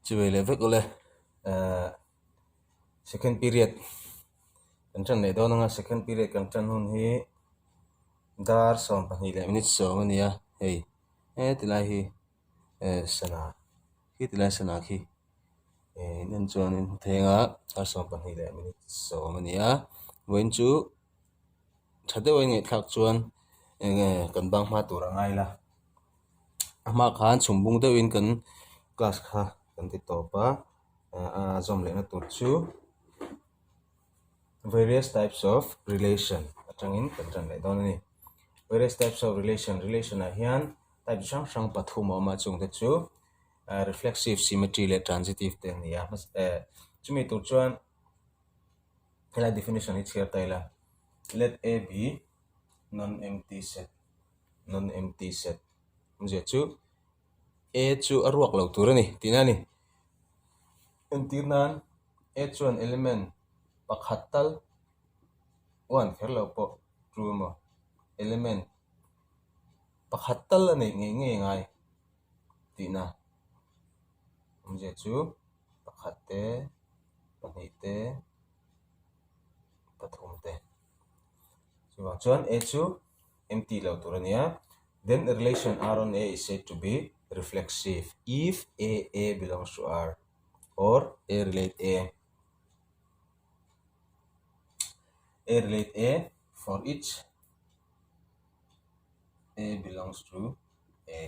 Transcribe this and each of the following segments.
Chuvei leh vek ule ehh second period kan tan leh dawn anga second period kan tan hun hi dar 12 leh minute 10 a ni a hei heti lai hi ehh sana khi ti lai sana khi ehh in en chuan in hmu thei anga dar 12 leh minute 10 a ni a vawiin chu tha deuh a ingaihthlak chuan eng nge kan bang hma tur a ngai la. A hma khan chhum bung deuhin kan class kha kan ti tawp a a zawm lehna tur chu various types of relation atangin kan tan leh dawn a ni various types of relation relation ah hian type chi hrang hrang pathum a awm a chungte chu reflexive symmetry leh transitive te an ni a chumi tur chuan helai definition hi chhiar ta ila let A be non empty set. Non empty set awmzia chu A chu a ruak lo tur a ni tihna a ni. Entir nan A chuan element pakhat tal one kher lo pawh two emaw element pakhat tal a neih ngei ngei ngai tihna awmzia chu pakhat te pahnih te pathum te chuvang chuan A chu. Empty lo tur a nia. Then a relation R on A is said to be reflexive if A A belongs to R or A relate A. A relate A for each A belongs to A.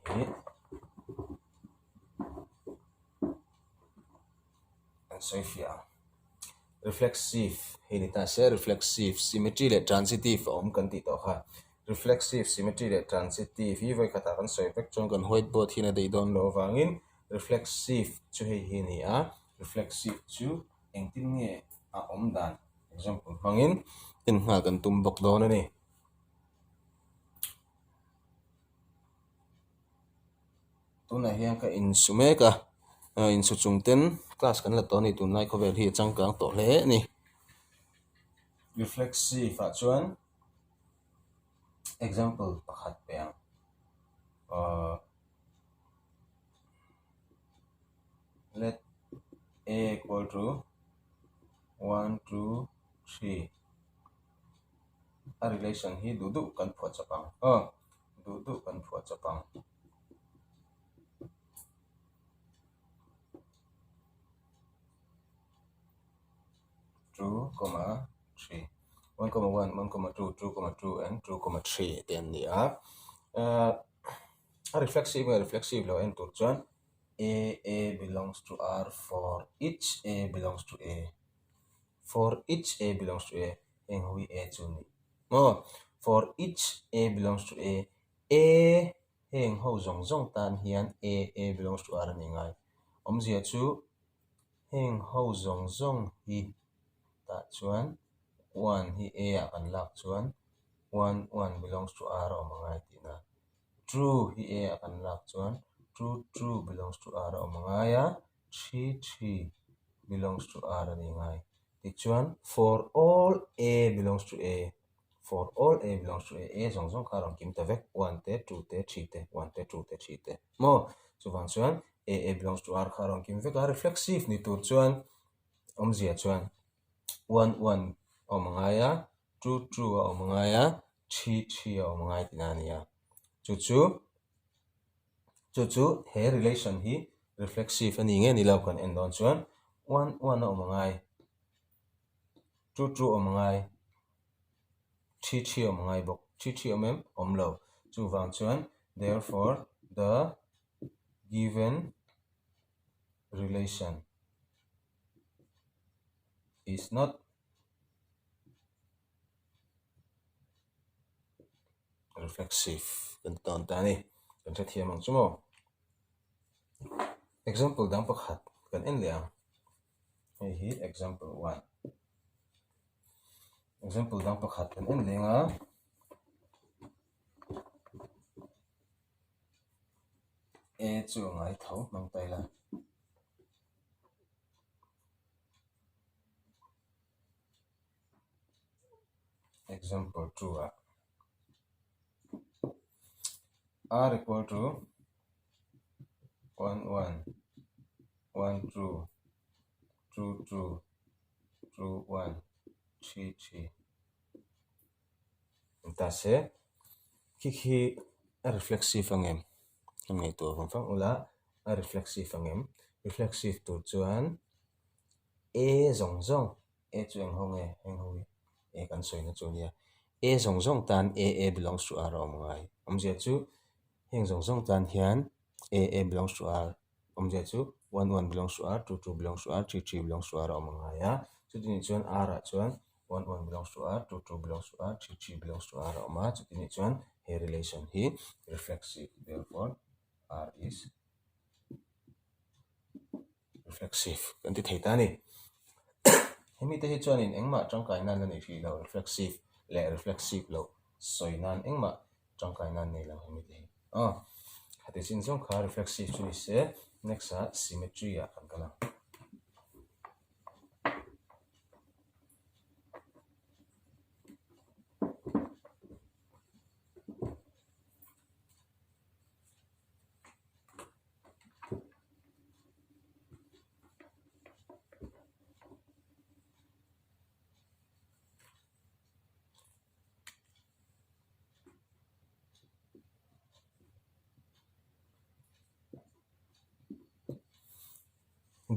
Hi an sawi fiah ang. Reflexive hei ni ta se reflexive symmetry leh transitive a awm kan tih tawh kha. Reflexive symmetry leh transitive hi vawi khatah kan sawi vek chuan kan white board hian a daih dawn loh avangin reflexive chu hei hi a ni a, reflexive chu engtin nge a awm dan example hmangin en nghal kan tum bawk dawn a ni. Tunah hian ka insu mek a insu chung ten class kan la tawh a ni tunlai khawvel hi a changkang tawh hle a ni reflexive ah chuan example pakhat pe ang ahh let a equal to 1 2 3 a relation hi duh duh kan phuah chawp ang aw duh duh kan phuah chawp ang. 2, 3 1, 1, 1, 2, 2, 2 and 2, 3 te an ni a. Ahh a reflexive nge reflexive lo en tur chuan A A belongs to R for each A belongs to A for each A belongs to A heng ho hi A chu a ni maw for each A belongs to A A heng ho zawng zawng tan hian A A belongs to R a ni ngai. Awmzia chu heng ho zawng zawng hi tah chuan one hi A ah kan lak chuan one one belongs to R a awm a ngai tihna. Two hi A ah kan lak chuan two two belongs to R a awm a ngai a, three three belongs to R a ni ngai. Tichuan for all A belongs to A For all A belongs to A, A zawng zawng kha a rawn kim ta vek, one te, two te, three te, one te, two te, three te maw? Chuvang chuan A, A belongs to R kha a rawn kim vek a, reflexive ni tur chuan awmzia chuan one one a awm a ngai a, two two a awm a ngai a, three three a awm a ngai tihna a ni a. Chu chu chu chu he relation hi reflexive a ni nge ni lo kan en dawn chuan one one a awm a ngai, two two a awm a ngai. Thi thi awm ngai bawk. Thi thi awm em? Awm lo. Chuvang chuan therefore the given relation is not reflexive kan ti tawn ta a ni. Kan hrethiam ang chu maw? Example dang pakhat kan en leh ang. Hei hi example one. Example dang pakhat kan en leng a. A chu a ngai tho hmang ta ila. Example 2 ah R equal to. One one, one two, two two, two one, three three. Ni ta se, khi khi a reflexive ang em? Kan ngaihtuah vang vang ula, a reflexive ang em? Reflexive tur chuan A zawng zawng, A chu eng ho nge? Heng ho hi A kan sawina chu a nia. A zawng zawng tan A A belongs to R a awm ngai. Awmzia chu heng zawng zawng tan hian A A belongs to R awmzia chu one one belongs to R, two two belongs to R, three three belongs to R a awm ngai a. Chuti nih chuan R ah chuan one one belongs to R, two two belongs to R, three three belongs to R a awm a. Chuti nih chuan he relation hi reflexive therefore R is reflexive kan ti thei ta a ni. Hemi te hi chuanin engmah tangkai nan la nei hrih lo reflexive leh reflexive loh sawi nan engmah tangkai nan nei lo hemi te hi. Aw heti chin zawng kha reflexive chu ni se next ah symmetry ah kan kal ang.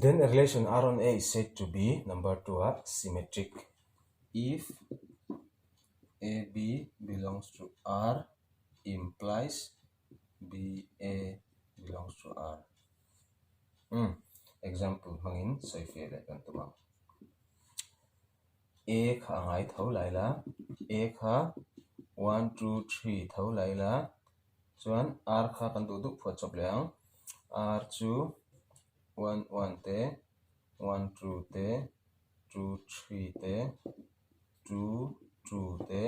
Then a relation R on A is said to be number 2 ah symmetric if AB belongs to R implies BA belongs to R. Umm example hmangin sawi fiah leh kan tum ang. A kha a ngai tho lai la, A kha one two three tho lai la, chuan R kha kan duh duh phuah chawp leh ang. R chu one one te, one two te, two three te, two two te,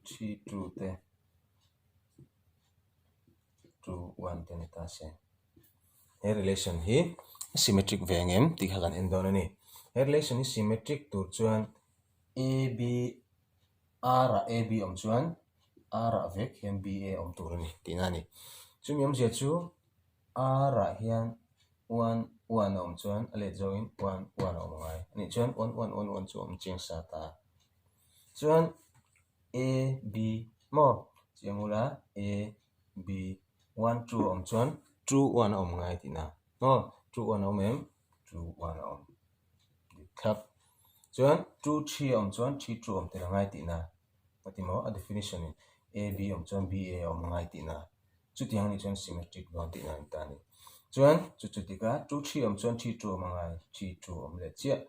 three two te. Two one te ni ta se. He relation hi symmetric ve ang em tih kha kan en dawn a ni. He relation hi symmetric tur chuan A B R ah A B awm chuan R ah vek hian B A awm tur a ni tihna a ni. Chumi awmzia chu R ah hian one one a awm chuan a let zawngin one one a awm angai a nih chuan one one one one chu a awm chiang sa ta. Chuan A B maw chiang ula A B one two a awm chuan two one a awm ngai tihna maw two one a awm em two one a awm dik thlap chuan two three a awm chuan three two a awm tel a ngai tihna a ti maw a definition in A B awm chuan B A a awm ngai tihna chutiang anih chuan symmetric dawn tihna a ni ta a ni chuan chu chu dik a two three a awm chuan three two a awm a ngai three two a awm leh chiah.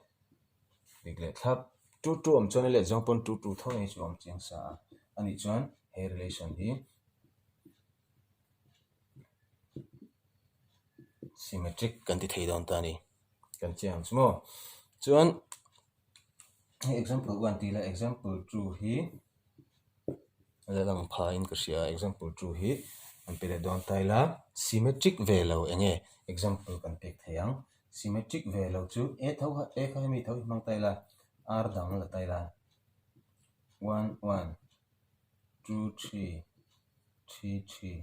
Dik leh thlap. Two two awm chuan a let zawng pawn two two tho nei chu a awm chiang sa a. Anih chuan he relation hi symmetric kan ti thei dawn ta a ni. Kan chiang ang chu maw. Chuan hei example one tih la example two hi a la lang pha in ka hria a example two hi an pe leh dawn ta ila symmetric ve lo eng nge example kan pek thei ang. Symmetric ve lo chu A tho kha A kha hemi tho hi hmang ta ila R dang la ta ila one one two three three three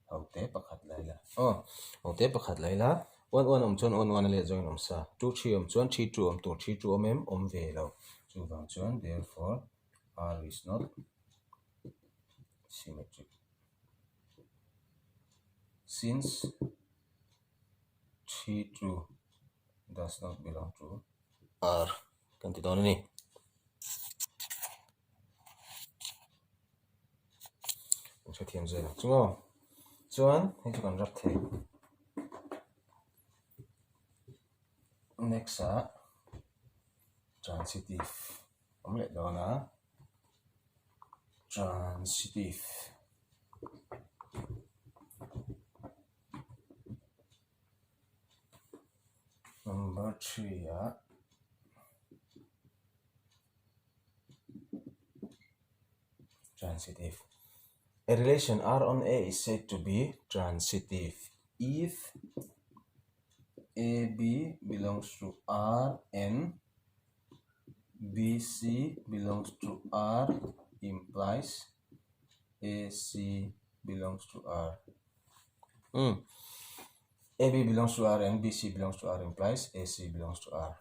ho te pakhat la ila aw ho te pakhat la ila one one awm chuan one one a let zawngin awm sa two three awm chuan three two awm tur three two awm em awm ve lo chuvang chuan therefore R is not symmetric since 3 2 does not belong to R kan ti dawn a ni. Kan hrethiam zel ang chu maw? Chuan hei chu kan rap thei. Next ah transitive awm leh dawn a. Transitive. Number 3 ah transitive. A relation R on A is said to be transitive if AB belongs to R and BC belongs to R implies AC belongs to R. Umm. AB belongs to R and BC belongs to R implies AC belongs to R.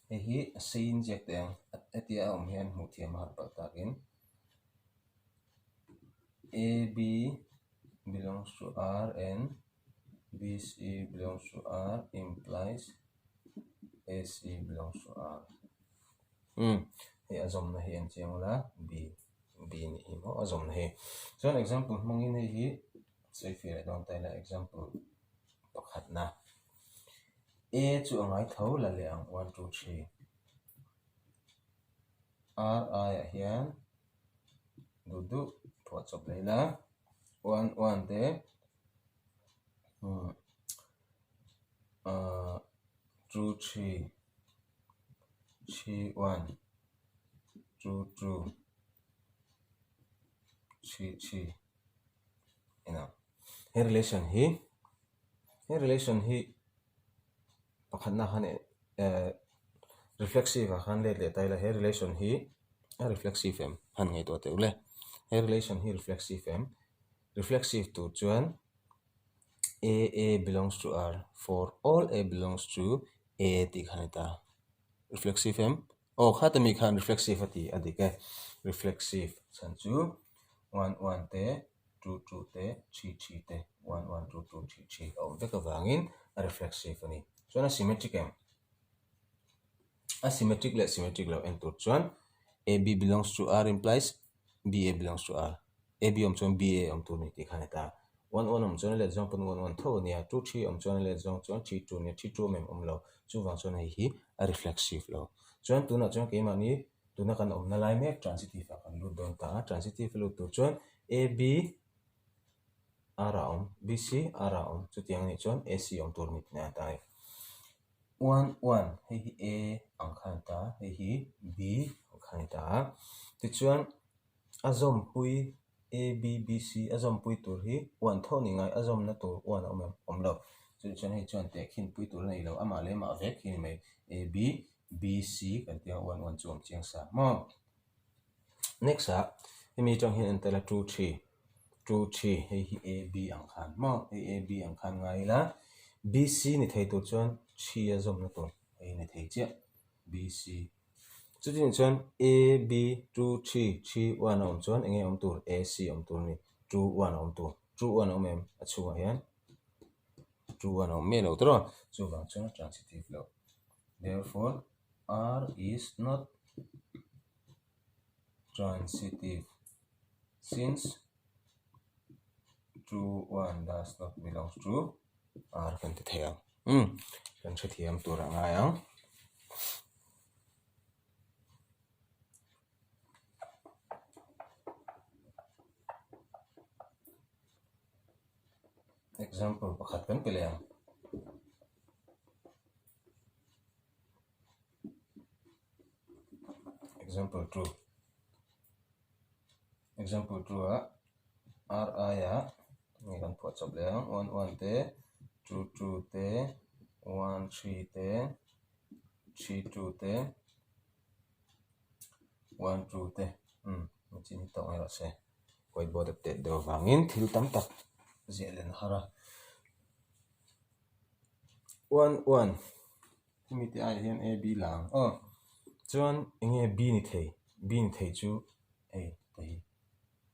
Hei hi a sei in ziak teh ang. Hetia a awm hian hmuh thiam a harh palh takin AB belongs to R and BC belongs to R implies AC belongs to R. Umm hei a zawmna hi an chiang ula B B nih hi maw a zawmna hi. Chuan example hmangin hei hi sawi fir leh dawn ta ila example pakhatna A chu a ngai tho la leh ang 1 2 3 R I ah hian duh duh phuah chawp leh ila 1 1 te umm ahh 2 3 3 1 2 2 3 3 ina he relation hi he relation hi pakhatna khan eh reflexive ah khan let leh ta ila he relation hi a reflexive em han ngaihtuah teh ule he relation hi reflexive em reflexive tur chuan A A belongs to R for all A belongs to A tih kha a ni ta. Reflexive em? Aw khata mi khan reflexive a ti a dik e. Reflexive chhan chu 1 1 te 2 2 te 3 3 te 1 1 2 2 3 3 a awm vek avangin a reflexive a ni. Chuan a symmetric em? A symmetric leh symmetric lo en tur chuan AB belongs to R implies BA belongs to R. AB awm chuan BA awm tur a ni tih kha a ni ta. 1 1 awm chuan a let zawng pawn 1 1 tho a nia, 2 3 awm chuan a let zawng chuan 3 2 a nia, 3 2 awm em awm lo. Chuvang chuan hei hi a reflexive lo. Chuan tunah chuan keimahni tuna kan awmna lai mek transitive ah kan lut dawn ta a, transitive a lut tur chuan AB R ah awm, BC R ah awm, chutiang anih chuan AC awm tur a ni tih a ni ta a ni. 1 1 hei hi A ang kha a ni ta a, hei hi B ang kha a ni ta a. Tichuan a zawmpui A B B C a zawmpui tur hi 1 tho ni ngai a zawmna tur 1 a awm em? Awm lo. Chutiang chuan hei chuan tehkhin pui tur a nei lo amah leh amah vek hi a ni mai. A B B C kan tih ang 1 1 chu a awm chiang sa maw? Next ah hemi atang hian en tel a 2 3 2 3 hei hi A B ang khan maw hei A B ang khan ngai ila B C ni thei tur chuan 3 a zawmna tur hei ni thei chiah B C chutih chuan A B 2 3 3 1 a awm chuan eng nge awm tur A C awm tur a ni 2 1 a awm tur 2 1 a awm em a chhungah hian 2 1 a awm miah lo tawh a chuvang chuan a transitive loh therefore R is not transitive since 2 1 does not belongs to R kan ti thei ang. Um, kan hrethiam tur a ngai ang. Example pakhat kan pe leh ang. Example 2 Example 2 ah RI ah nge kan phuah chawp leh ang 1 1 te 2 2 te 1 3 te 3 2 te 1 2 te um chin hi tawk mai rawh se whiteboard a tet deuh avangin thil tam tak ziah len a har a 1 1 Hemi te aiah hian A B la ang aw. Chuan eng nge B ni thei? B ni thei chu hei te hi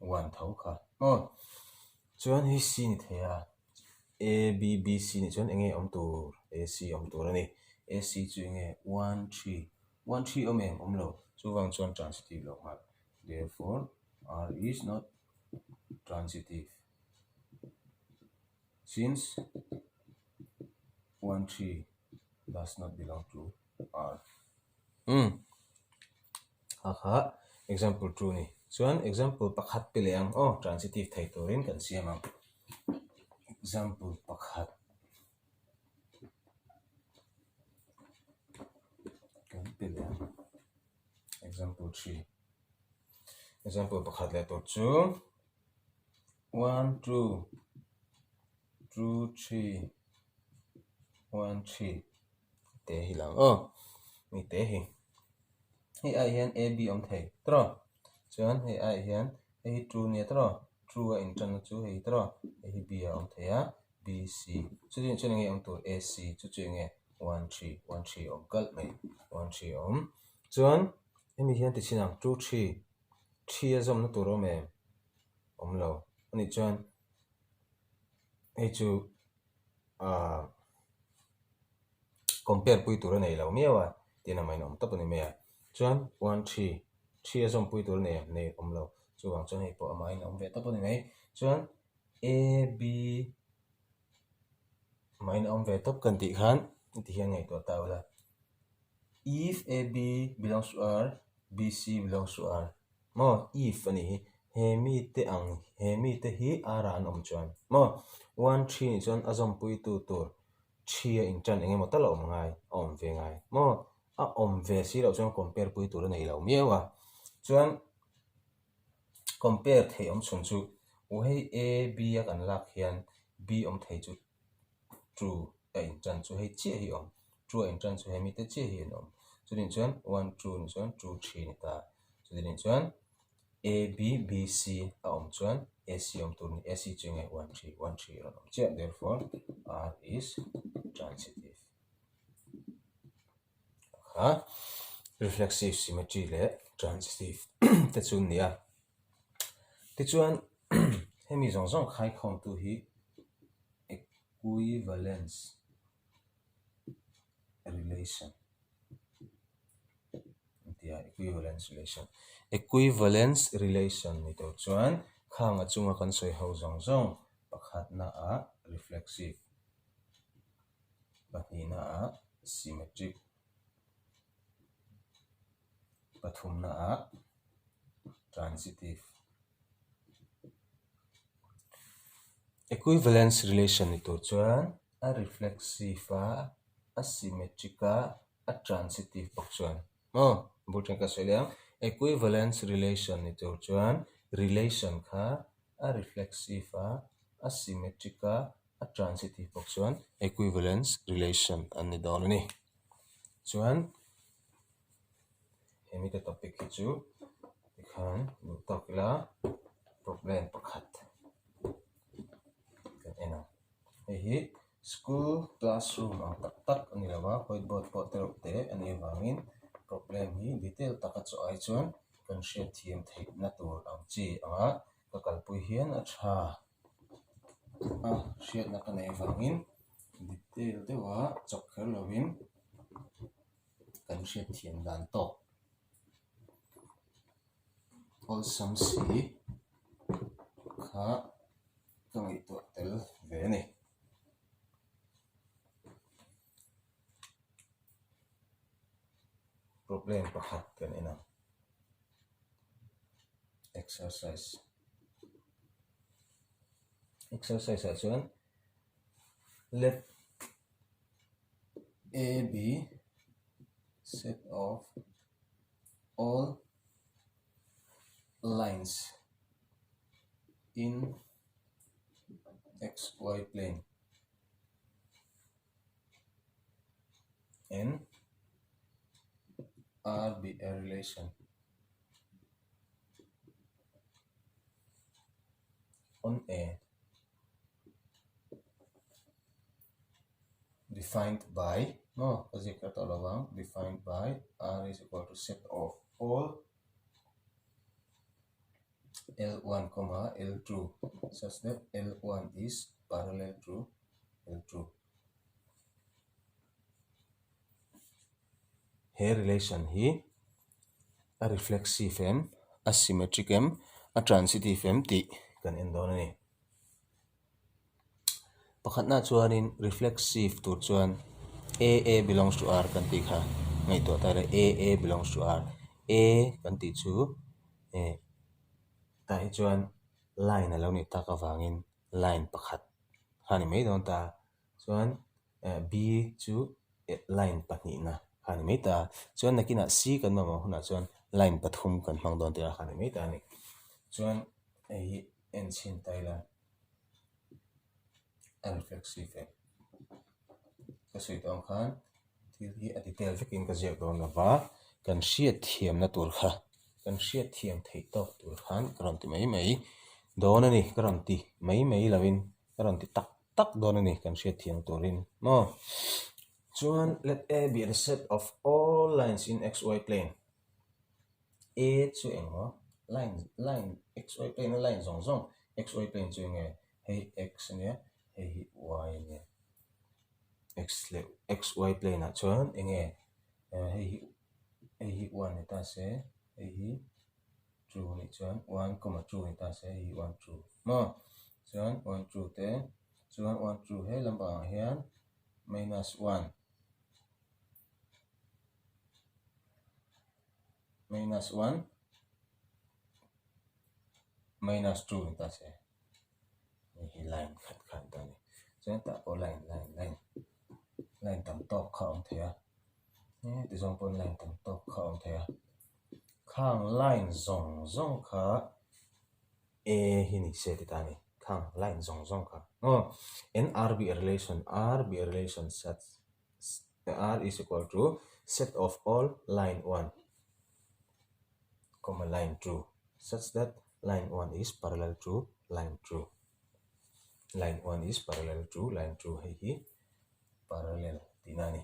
1 tho kha aw. Chuan hei C ni thei a, A B B C nih chuan eng nge awm tur? A C awm tur a ni. A C chu eng nge 1 3 1 3 awm em? Awm lo. Chuvang chuan transitive lo nghal. Therefore, R is not transitive since 1 3 does not belong to R. Umm kha kha example 2 ni. Chuan example pakhat pe leh ang aw transitive thei turin kan siam ang. Example pakhat kan pe leh ang. Example 3. Example pakhat leh tur chu 1 2 2 3 1 3 te hi lang aw mi te hi hei ai hian a b awm thei tawh chuan hei ai hian hei hi 2 nia tawh 2. Two a inṭanna chu hei tawh a, hei hi B a awm thei a, B C. Chuti chuan enge awm tur? A C chu chu enge one three, one three a awm kalh mai, one three a awm. Chuan hemi hian ti chhin ang, two three, three a zawmna tur a awm em? Awm lo. Anih chuan hei chu ahh compare pui tur a nei lo miau a tin a main awm tawp a ni mai a chuan one three three a zawmpui tur a nei em nei awm lo chuvang chuan hei pawh amahin a awm ve tawp a ni mai chuan a b main a awm ve tawp kan tih khan ti hian ngaihtuah ta ula if a b belongs to r b c belongs to r maw if a nih hi he mite ang he mite hi r ah an awm chuan maw one three nih chuan a zawmpui tu tur thi a inṭan eng emaw tal a awm ngai a awm ve ngai maw a awm ve si loh chuan compare pui tur a nei lo miau a chuan compare theih awm chhun chu u hei a b a kan lak hian b awm thei chu two a inṭan chu hei chiah hi a awm two a inṭan chu hemi te chiah hi an awm chutiang chuan one two ni chuan two three a ni ta chutiang chuan A B B C a awm chuan A C awm tur a ni A C chu enge one three one three a rawn awm chiah therefore R is transitive kha reflexive symmetry leh transitive te chu an ni a tichuan hemi zawng zawng khaikhawmtu hi equivalence relation an ti a equivalence relation equivalence relation ni tur chuan khang a chunga kan sawi ho zawng zawng pakhatna ah reflexive pahnihna ah symmetric pathumna ah transitive equivalence relation ni tur chuan a reflexive a a symmetric a a transitive bawk chuan maw bul ṭhen ka sawi leh ang equivalence relation ni tur chuan relation kha a reflexive a a symmetric a a transitive bawk chuan equivalence relation an ni dawn a ni chuan hemi te topic hi chu tikhan duh tawk ila problem pakhat kan en ang hei hi school classroom ang tak tak a ni lo a whiteboard pawh te reuh te a nih avangin problem hi detail taka chaw ai chuan kan hriatthiam theihna tur ang chi anga ka kalpui hian a tha a hriatna ka neih avangin detail deuha chawk kher lovin kan hriatthiam dan tawk awlsam si kha ka ngaihtuah tel ve a ni. Problem pakhat kan en ang exercise exercise ah chuan let A be set of all lines in xy plane and R be a relation on A defined by maw ka ziak kher tawh lo vang defined by R is equal to set of all L1 comma L2 such that L1 is parallel to L2. He relation hi a reflexive em, a symmetric em, a transitive em tih kan en dawn a ni. Pakhatna chuanin reflexive tur chuan A A belongs to R kan tih kha ngaihtuah ta ila A A belongs to R A kan tih chu eh tah hi chuan line a lo nih tak avangin line pakhat kha a ni mai dawn ta chuan eh B chu line pahnihna kha a ni mai ta chuan nakinah C kan mamawh hunah chuan line pathum kan hmang dawn tih kha a ni mai ta a ni chuan hei hi en chhin ta ila a reflexive em ka sawi tawh ang khan thil hi a detail vekin ka ziak dawn lo va kan hriat thiamna tur kha kan hriat thiam theih tawk tur khan ka rawn ti mai mai. Dawn a ni ka rawn ti mai mai lovin ka rawn ti tak tak dawn a ni kan hriat thiam turin maw. Chuan let A be the set of all lines in xy plane. A chu eng maw? Line line xy plane a line zawng zawng xy plane chu eng nge? Hei x a nia hei hi y a nia. X leh xy plane ah chuan eng nge hei hi hei hi one ni ta se hei hi two nih chuan one comma two ni ta se hei hi one two maw chuan one two te chuan one two he lampangah hian minus one minus one minus two ni ta se hei hi line khat kha an ta a ni chuan tah pawh line line line line tam tawk kha a awm thei a heti zawng pawhin line tam tawk kha a awm thei a khang line zawng zawng kha A hi ni se ti ta a ni khang line zawng zawng kha aw n r be a relation r be a relation such r is equal to set of all line one comma line 2 such that line 1 is parallel to line 2 line 1 is parallel to line 2 hei hi parallel tihna a ni.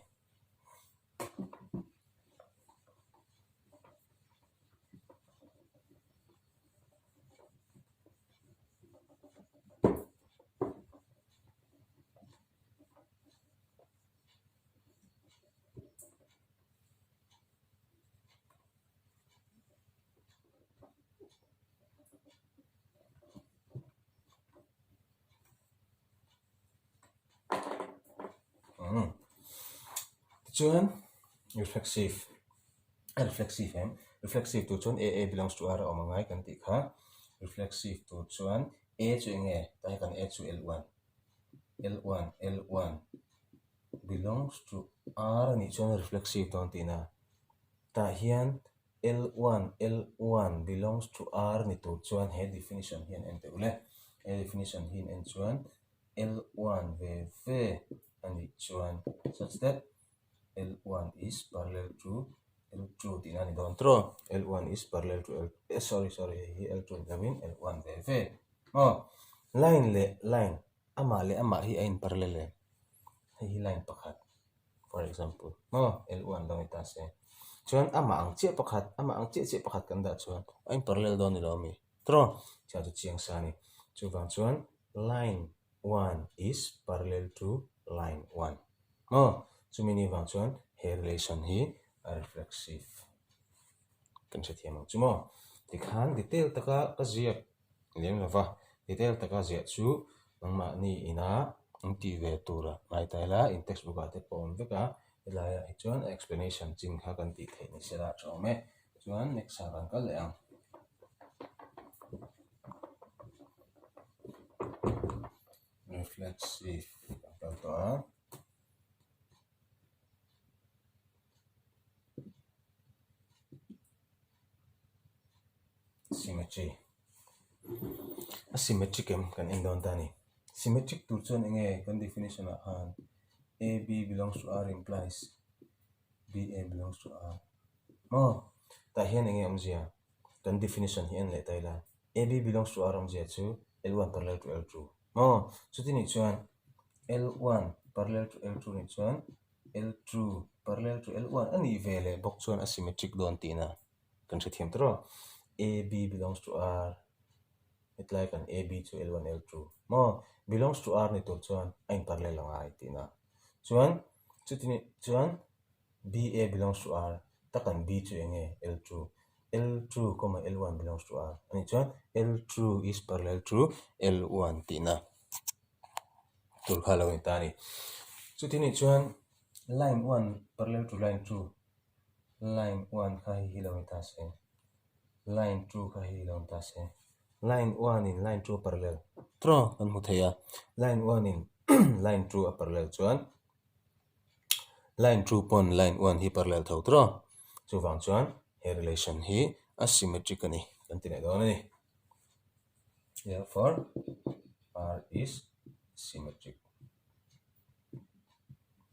Tichuan reflexive a reflexive em reflexive tur chuan a a belongs to r a awm a ngai kan tih kha reflexive tur chuan a chu eng nge tah hian kan a chu l one l one l one belongs to r a nih chuan reflexive dawn tihna tah hian l one l one belongs to r ni tur chuan he definition hian en teh ule he definition hi en chuan l one ve ve a nih chuan such that l one is parallel to l two tihna a ni dawn tawh l one is parallel to l eh sorry sorry hei hi l two ni lovin l one ve ve aw line leh line amah leh amah hi a in parallel em hei hi line pakhat for example maw l one lo ni ta se chuan amah ang chiah pakhat amah ang chiah chiah pakhat kan dah chuan a in parallel dawn ni lo ami tawh chuan chu chiang sa a ni chuvang chuan line one is parallel to line one maw chumi ni vang chuan he relation hi a reflexive kan hrethiam ang chu maw tikhan detail taka ka ziak lem lo va, detail taka ziah chu nangmahni ina an tih ve tura ngai ta ila in textbook ah te pawh a awm vek a, helaiah hi chuan a explanation chin kha kan tih theih ni sela a tha awm e, chuan next ah kan kal leh ang. Reflexive kan kal tawh a. Symmetry a symmetric em kan en dawn ta a ni symmetric tur chuan eng nge kan definition ah khan a b belongs to r implies b a belongs to r maw tah hian eng nge awmzia kan definition hi en leh ta ila a b belongs to r awmzia chu l one parallel to l two maw chuti nih chuan l one parallel to l two nih chuan l two parallel to l one a nih ve leh bawk chuan a symmetric dawn tihna. Kan hrethiam ta rawh. A B belongs to R hetlai kan A B chu L one L two maw belongs to R ni tur chuan a in parallel a ngai tihna. Chuan chuti nih chuan B A belongs to R ta kan B chu eng nge L two L two comma L one belongs to R anih chuan L two is parallel to L one tihna tur kha a lo ni ta a ni. Chuti nih chuan line one parallel to line two Line one kha hei hi lo ni ta se, line two kha hei hi lo ni ta se, line one in line two a parallel tawk kan hmu thei a, line one in line two a parallel chuan line two pawn line one hi parallel tho tawk chuvang chuan he relation hi a symmetric a ni kan ti leh dawn a ni. Therefore, R is symmetric.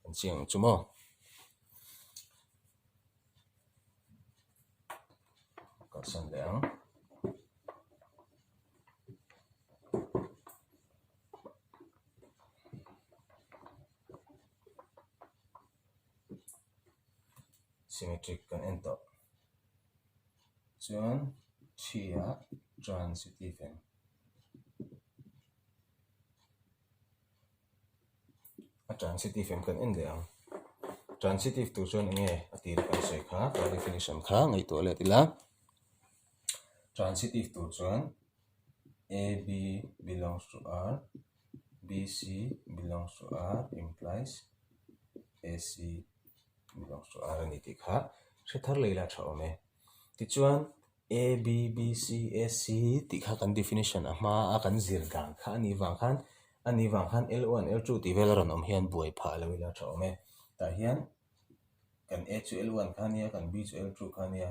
Kan chiang ang chu maw? Kalsan leh ang. Symmetric kan en tawh. Chuan 3 ah transitive em? A transitive em kan en leh ang. Transitive tur chuan enge a tir kan sawi kha kan definition kha ngaihtuah let ila. Transitive tur chuan AB belongs to R, BC belongs to R implies AC belongs to R a ni tih kha hre thar leh ila tha awm e. Tichuan A, B, B, C, A, C tih kha kan definition a hma a kan zir dan kha a nih vang khan a nih vang khan L one, L two tih vel a rawn awm hian buai phah lo ila tha awm e. Tah hian kan A chu L one kha a nia, kan B chu L two kha a nia,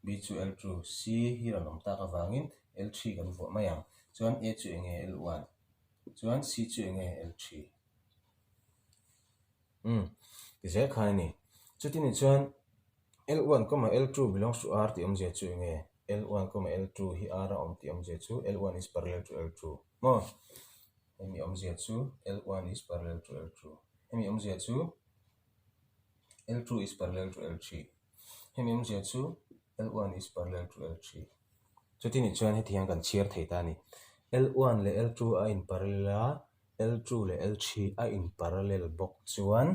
B chu L two, C hi rawn awm tak avangin L three kan vuah mai ang. Chuan A chu eng nge L one, chuan C chu eng nge L three. Umm, ti zel khan a ni. Chuti ni chuan L1 comma L2 belongs to R tih awmzia chu eng nge? L1 comma L2 hi R a awm tih awmzia chu L1 is parallel to L2 maw? Hemi awmzia chu L1 is parallel to L2. Hemi awmzia chu L2 is parallel to L3. Hemi awmzia chu L1 is parallel to L3. Chuti nih chuan heti hian kan chhiar thei ta a ni. L1 leh L2 a in parallel a, L2 leh L3 a in parallel bawk chuan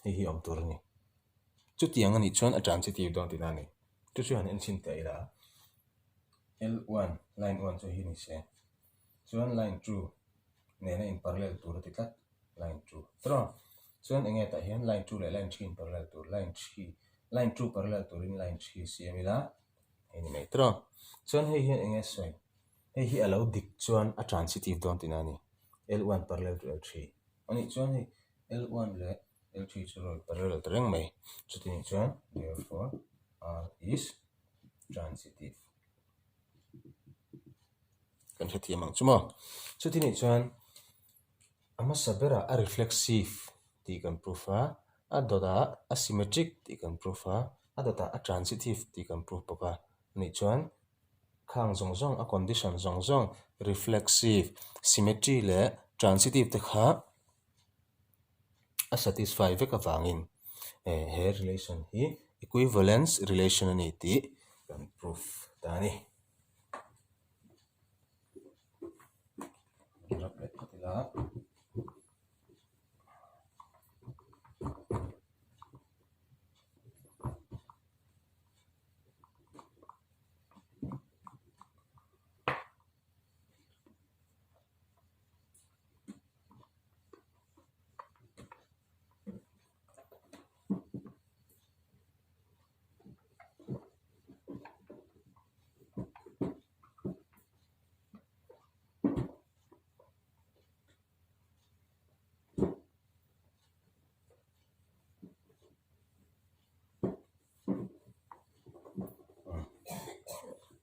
hei hi awm tur a ni. Chutiang a nih chuan a transitive dawn tihna a ni. Chu chu han enchhin teh ila L1 line 1 chu hi ni se chuan line 2 nena in parallel tur a ti tlat line 2 tawh chuan eng nge tah hian line 2 leh line 3 in parallel tur line 3 line 2 parallel turin line 3 siam ila hei ni mai tawh chuan hei hian eng nge sawi hei hi a lo dik chuan a transitive dawn tihna a ni L1 parallel to L3 a nih chuan hei L1 leh L3 chu rawn parallel ta reng mai chuti nih chuan therefore R is transitive kan hrethiam ang chu maw chuti nih chuan a hmasa berah a reflexive tih kan proof a a dawtah a symmetric tih kan proof a a dawtah a transitive tih kan proof bawk a nih chuan khang zawng zawng a condition zawng zawng reflexive symmetry leh transitive te kha a satisfy vek avangin eh he relation hi equivalence relation a ni tih kan proof ta a ni. Rap leh phawt ila.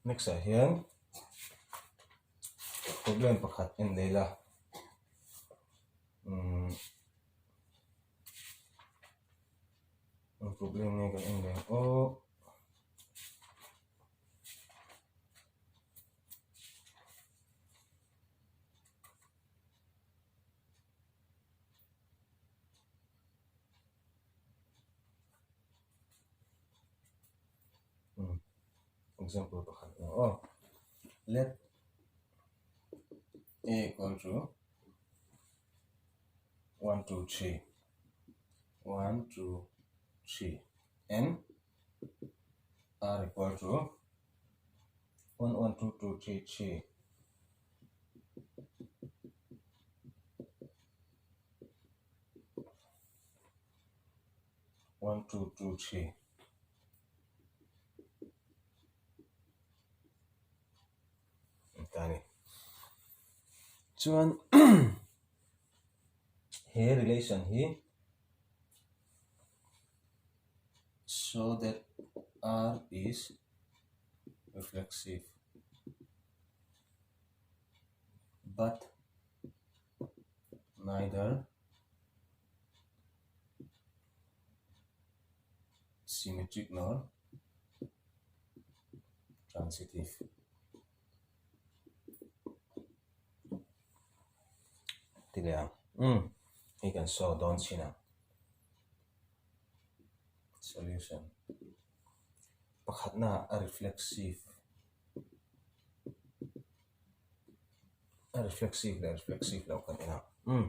Next ah hian problem pakhat en leh ila umm eng problem nge kan en leh ang aw. Example pakhat ang aw. Let A equal to 1, 2, 3. 1, 2, 3. And R equal to 1, 1, 2, 2, 3, 3. 1, 2, 2, 3. Ta ni. Chuan he relation hi so that R is reflexive but neither symmetric nor transitive. Ti leh ang. Umm, hei kan saw dawn chin ang. Solution. Pakhatna a reflexive a reflexive leh reflexive loh kan en a. Umm.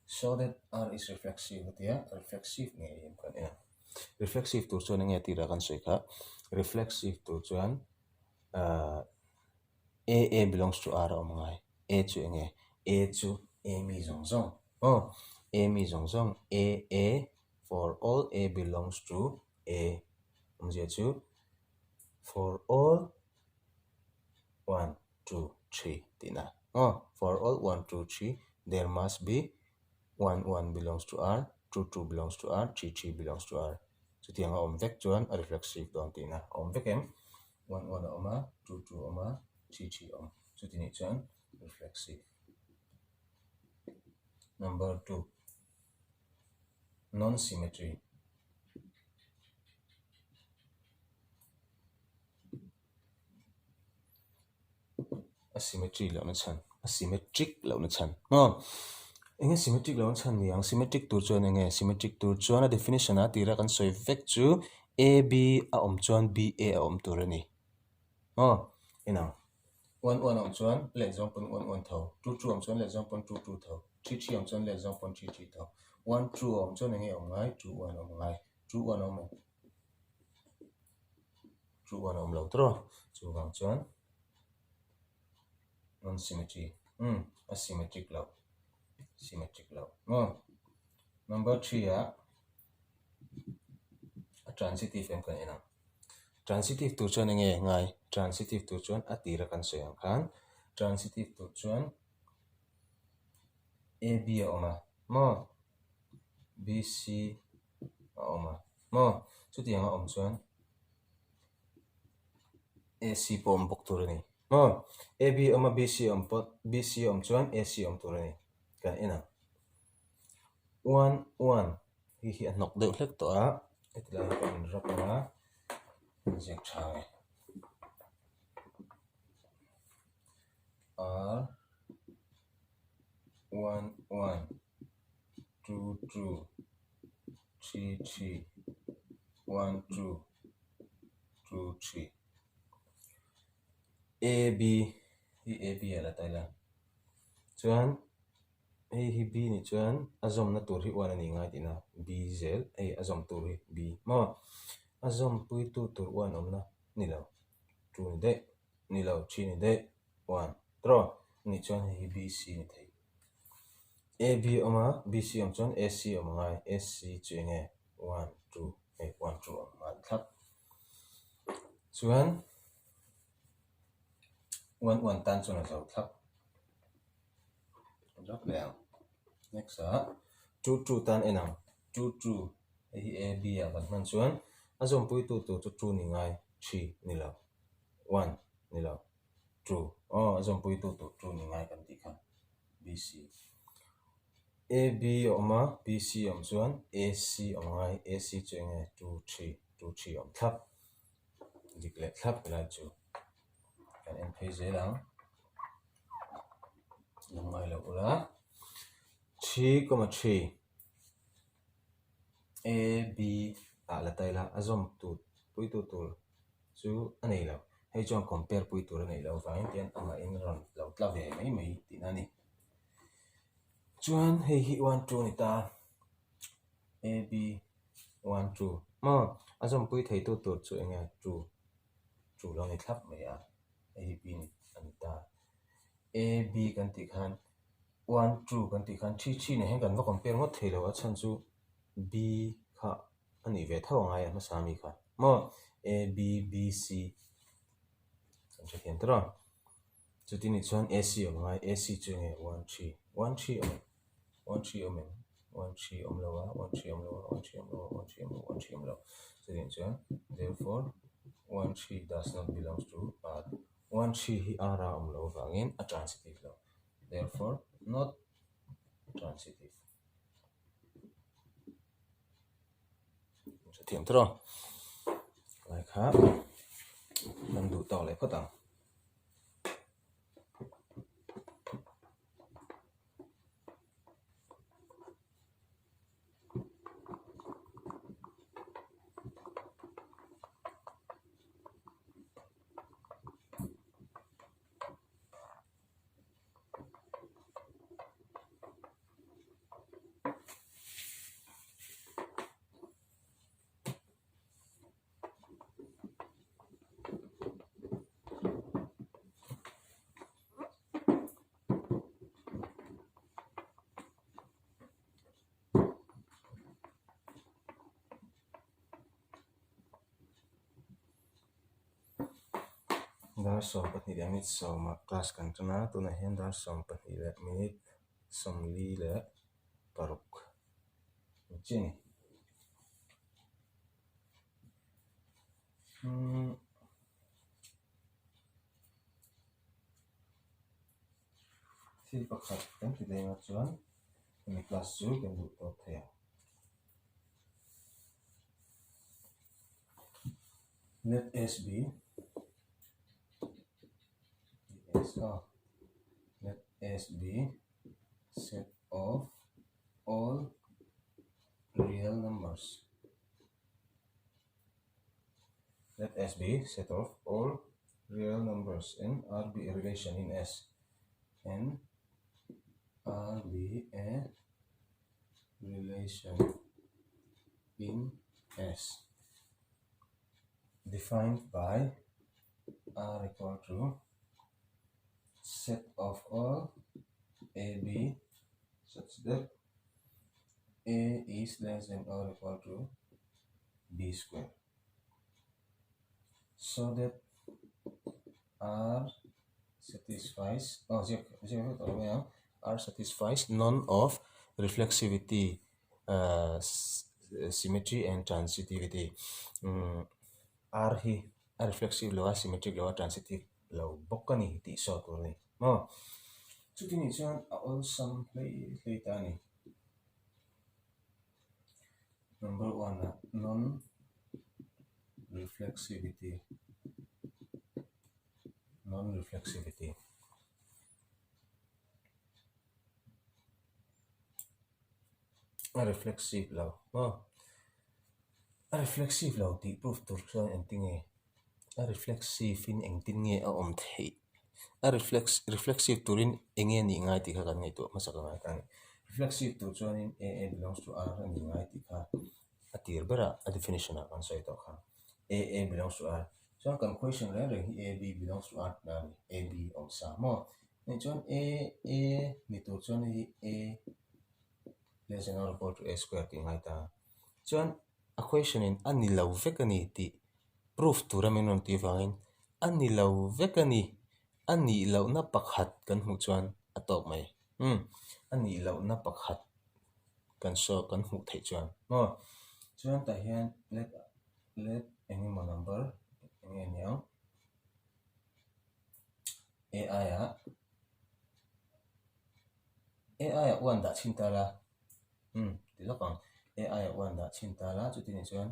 Show that R is reflexive a tia, reflexive ngei em kan en a. Reflexive tur chuan enge tirah kan sawi kha, reflexive tur chuan ahh A A belongs to R a awm ngai. A chu enge? A chu A mi zawng zawng. Aw, A mi zawng zawng A A for all A belongs to A awmzia chu for all one two three tihna aw for all one two three there must be one one belongs to R two two belongs to R three three belongs to R chutiang a awm vek chuan a reflexive dawn tihna a awm vek em one one a awm a two two a awm a three three a awm chuti nih chuan reflexive number two non symmetry. A symmetry lohna chhan a symmetric lohna chhan maw eng nge symmetric lohna chhan ni ang symmetric tur chuan eng nge symmetric tur chuan a definition a tira kan sawi vek chu A B a awm chuan B A a awm tur a ni maw inang one one a awm chuan leh zawng pawn one one tho two two a awm chuan leh zawng pawn two two tho three three a awm chuan leh zawng pawn three three tho one two a awm chuan eng nge a awm ngai two one a awm ngai two one a awm em. Chu an awm lo tawh a, chuvang chuan non symmetry umm a symmetric loh symmetric loh maw. Number three ah a transitive em kan en ang, transitive tur chuan enge ngai transitive tur chuan a tira kan sawi ang khan transitive tur chuan A B a awm a maw B C a awm a maw chutiang a awm chuan AC pawh awm bawk tur a ni maw AB a awm a BC a awm pawh BC a awm chuan AC a awm tur a ni kan en ang one one hei hi a hnawk deuh hlek tawh a heti lai hi ka in rap ang a inziak tha ang e R one one two two three three one two two three A B hi A B a la ta ila chuan hei hi B nih chuan a zawmna tur hi one a ni ngai tihna B zel hei a zawm tur hi B maw a zawmpuitu tur one awmna ni lo two ni daih ni lo three ni daih one tawh nih chuan hei hi B C ni thei. A B a awm a, B C a awm chuan A C a awm angai, A C chu eng nge one two hei one two a awm nghal thlap. Chuan one one tan chuan a zo thlap. Rap leh ang. Next ah two two tan en ang, two two hei hi A B ah kan hman chuan a zawmpuitu tur chu two ni ngai, three ni lo, one ni lo. Two aw a zawmpuitu tur two ni ngai kan tih kha BC. AB a awm a, BC a awm chuan AC a awm ngai, AC chu eng nge two three, two three a awm thlap, dik leh thlap helai chu kan en phei zel ang, lo ngai loh ula three comma three AB ah la ta ila a zawm tur puitu tur chu a nei lo. Hei chuan compare pui tur a neih loh avangin tian amahin a rawn lo tla ve mai mai tihna a ni. Chuan hei hi one two a ni ta a, A B one two maw a zawmpui theitu tur chu eng nge two two lo ni thlap mai a, hei hi B a ni ta. A B kan tih khan one two kan tih khan three three nen hian kan va compare ngawt thei lo a chhan chu B kha a nih ve tho ang ai a hmasa mi kha maw A B B C kan hre thiam tawh a chuti nih chuan A C awm ngai A C chu enge one three one three awm one three awm em one three awm lo a one three awm lo a one three awm lo a one three awm lo one three awm lo chuti nih chuan therefore one three does not belongs to R one three hi R a awm loh avangin a transitive lo therefore not transitive. Hrethiam tawh a, lai kha kan duh tawk leh phawt ang. Dar 12 leh minute sawmah class kan tan a, tunah hian dar 12 leh minute 46 ni chiah a ni. Umm thil pakhat kan ti leng a chuan hemi class chu kan duh tawk thei ang. Let S be S a let S be set of all real numbers. Let S be set of all real numbers and R be a relation in S and R be a relation in S defined by R equal to set of all A B such that A is less than or equal to B square so that R satisfies oh ziak ziak vek tawh lo mai ang R satisfies none of reflexivity uh symmetry and transitivity umm R hi a reflexive lo a symmetric lo a transitive lo bawk a ni tih sawi tur a ni maw chuti nih chuan a awlsam hlei hlei ta a ni. Number one ah non reflexivity non reflexivity a reflexive lo maw a reflexive lo tih proof tur chuan engtin nge a reflexive in engtin nge a awm theih a reflex reflexive turin eng nge nih ngai tih kha kan ngaihtuah hmasa ka ngai ta a ni. Reflexive tur chuanin A A belongs to R a nih ngai tih kha a tir berah a definition ah kan sawi tawh kha. A A belongs to R chuan kan question reng reng hi A B belongs to R tihna a ni A B awm sa maw hei chuan A A ni tur chuan hei hi A less than or equal to A square tih ngai ta chuan a question in a ni lo vek a ni tih proof tura min rawn tih vangin a ni lo vek a ni, a nih lohna pakhat kan hmuh chuan a tawp mai umm a nih lohna pakhat kan saw kan hmuh theih chuan maw chuan tah hian let let eng emaw number eng nge niang A aiah A aiah one dah chhin ta la. Umm ti lawk ang. A aiah one dah chhin ta la chuti nih chuan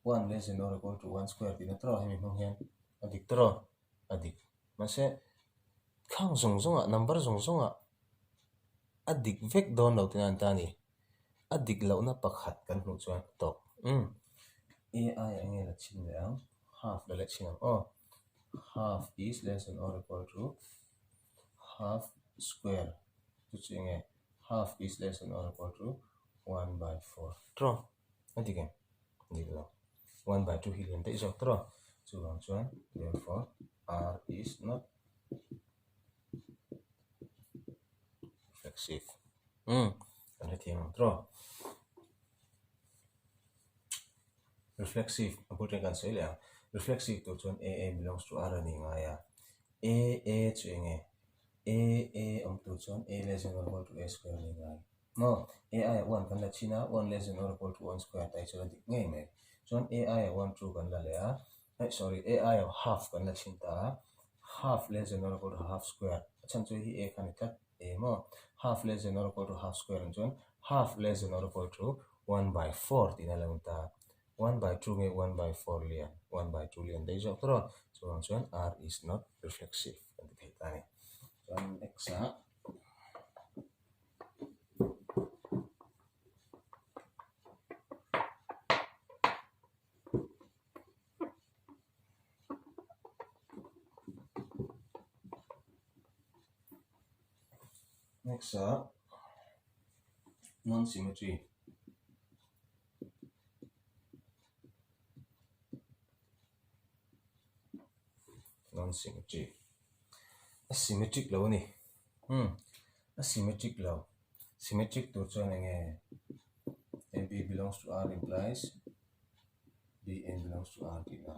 one less than or equal to one square tihna tawrh a hemi hmang hian a dik tawrh a dik. Mahse khang zawng zawngah number zawng zawngah a dik vek dawn lo tihna an ta a ni. A dik lohna pakhat kan hmuh chuan a tawk. Umm A aiah enge la chhin leh ang half la leh chhin ang aw. Half is less than or equal to half square chu chu enge. Half is less than or equal to 1 by 4 tawh a dik em? Dik lo. 1 by 2 hi lian daih zawk tawh. Chuvang chuan therefore R is not reflexive. Hmm, kan hrethiam ang tawh. Reflexive, a bul ṭeng kan sawi leh ang. Reflexive tur chuan A A belongs to R a ni ngai a. A A chu eng nge? A A awm tur chuan A less than or equal to A square a ni ngai. Maw? A aiah one kan la chhin a, one less than or equal to one square tah hi chuan a dik ngei mai. Chuan A aiah one two kan la leh a, eh sorry, A aiah half kan la chhin ta a, half less than or equal to half square, a chhan chu hei hi A kha a ni tlat, A maw? Half less than or equal to half square ang chuan half less than or equal to one by four tihna a lo ni ta. One by two nge one by four lian? One by two lian daih zawk tawh a, chuvang chuan R is not reflexive kan ti thei ta a ni. Chuan next ah next ah non-symmetry. Non symmetric a symmetric lo a ni umm a symmetric lo symmetric tur chuan eng nge A B belongs to R implies B N belongs to R tih na.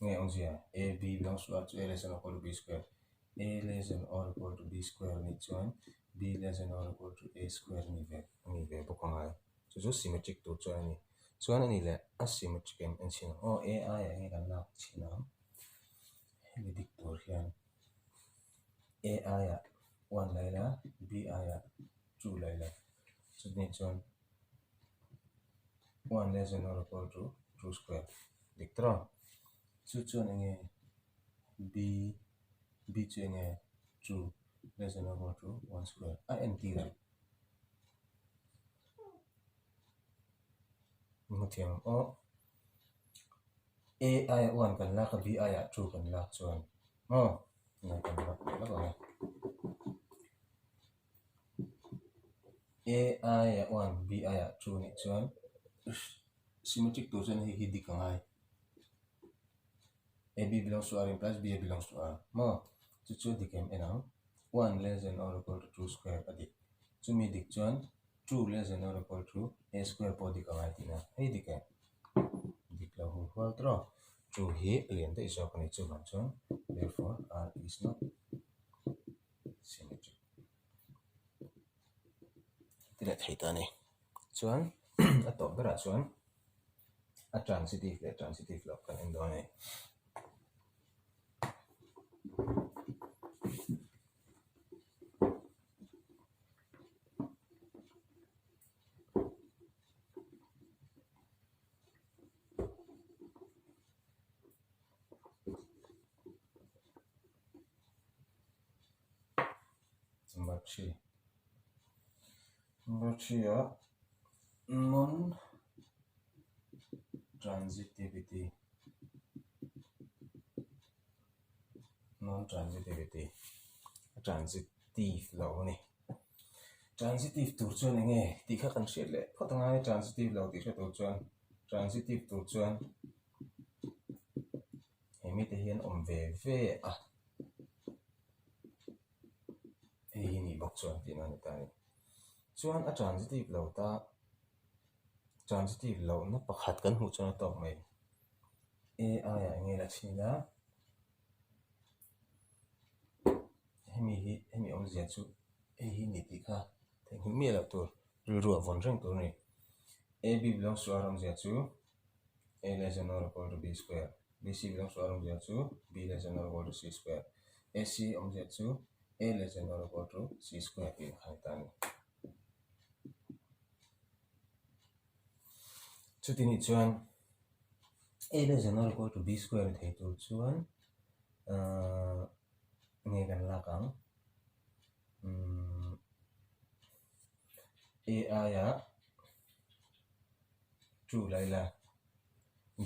Nge awmzia? A, B belongs to R chu A less than or equal to B square. A less than or equal to B square anih chuan B less than or equal to A square a ni ve a ni ve bawk ang a. Chu chu symmetric tur chuan a ni. Chuan a ni leh a symmetric em en chhin ang aw. A aiah enge kan lak chhin ang? Hemi dik tur hian A aiah one la ila, B aiah two la ila. Chutni chuan one less than or equal to two square dik tawh a. Chu chuan enge B B chu enge two less than or equal to one square a entir ang. Hmu thiam ang aw. A aiah one kan lak a, B aiah two kan lak chuan aw ngai kan lak leh lak ang e. A aiah one, B aiah two nih chuan symmetric tur chuan hei hi dik a ngai. A B belongs to R implies B A belongs to R maw? Chu chu a dik em en ang. One less than or equal to two square a dik. Chumi dik chuan two less than or equal to A square pawh dik a ngai tihna. Hei dik em? Dik lo hul hual tawh. Two hi a lian daih zawk a ni chuvang chuan therefore R is not symmetric. Ti leh thei ta a ni. Chuan a tawp berah chuan a transitive leh transitive loh kan en dawn a ni. Number 3. Number 3 ah non transitivity non transitivity a transitive lo a ni. Transitive tur chuan eng nge tih kha kan hriat leh phawt angai transitive lo tih hre tur chuan transitive tur chuan he mite hian awm ve ve a. Hei hi nih bawk chuan tihna a ni ta a ni. Chuan a transitive lo ta transitive lohna pakhat kan hmuh chuan a tawk mai. A aiah eng nge la chhin a? Hemi hi hemi awmzia chu hei hi ni tih kha theihnghilh miah loh tur rilru ah vawn reng tur a ni. A B belongs to R awmzia chu A less than or equal to B square. B C belongs to R awmzia chu B less than or equal to C square. A C awmzia chu A less than or equal to C square tih kha a ni ta a ni. Chuti nih chuan A less than or equal to B square ni thei tur chuan ahh nge kan lak ang umm A aiah two la ila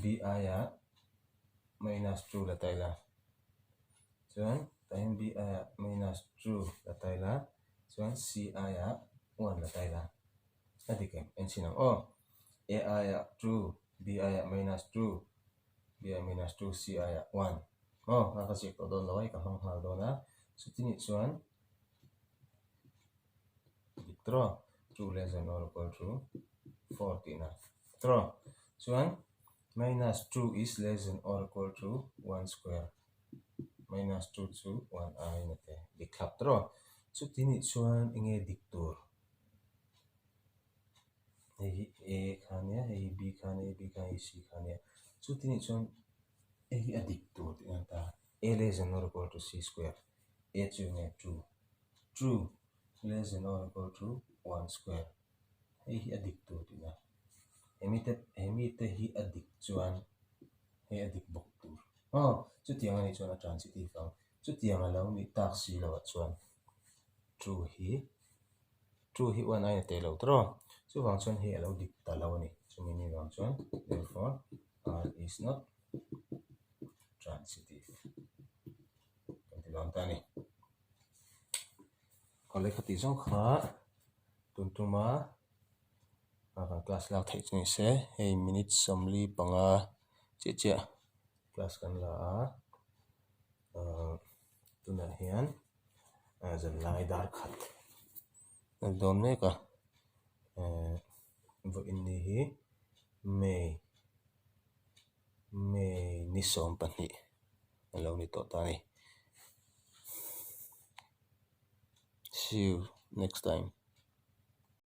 B aiah minus two la ta ila chuan tah hian B aiah minus two la ta ila chuan C aiah one la ta ila a dik em en chhin ang aw A aiah two B aiah minus two B aiah minus two C aiah one aw a ka ziak tawh dawn lo a hei ka hmang nghal dawn a chuti nih chuan dik tawh two less than or equal to four tihna tawh chuan minus two is less than or equal to one square minus two chu one aiin a te dik thlap tawh chuti nih chuan enge dik tur hei hi A kha ania hei hi B kha ania hei B kha ania hei C kha ania chuti nih chuan hei hi a dik tur tih a ni ta A less than or equal to C square A chu enge two two less than or equal to one square hei hi a dik tur tih na hemi te hemi te hi a dik chuan hei a dik bawk tur aw chutiang anih chuan a transitive ang chutiang a lo nih tak si loh ah chuan two hi two hi one aiin a teh lo tawh a chuvang chuan hei a lo dik ta lo a ni chumi ni vang chuan therefore r is not transitive kan ti dawn ta a ni. Ka lehkha tih zawng kha tun tuma kan class lak theih chu ni se hei minute 45 chiah chiah class kan la a ahh tunah hian zanlai dar khat a ni dawn mek a ehh vawiin ni hi May May ni. Ni 12 a lo ni tawh ta a ni. See you next time.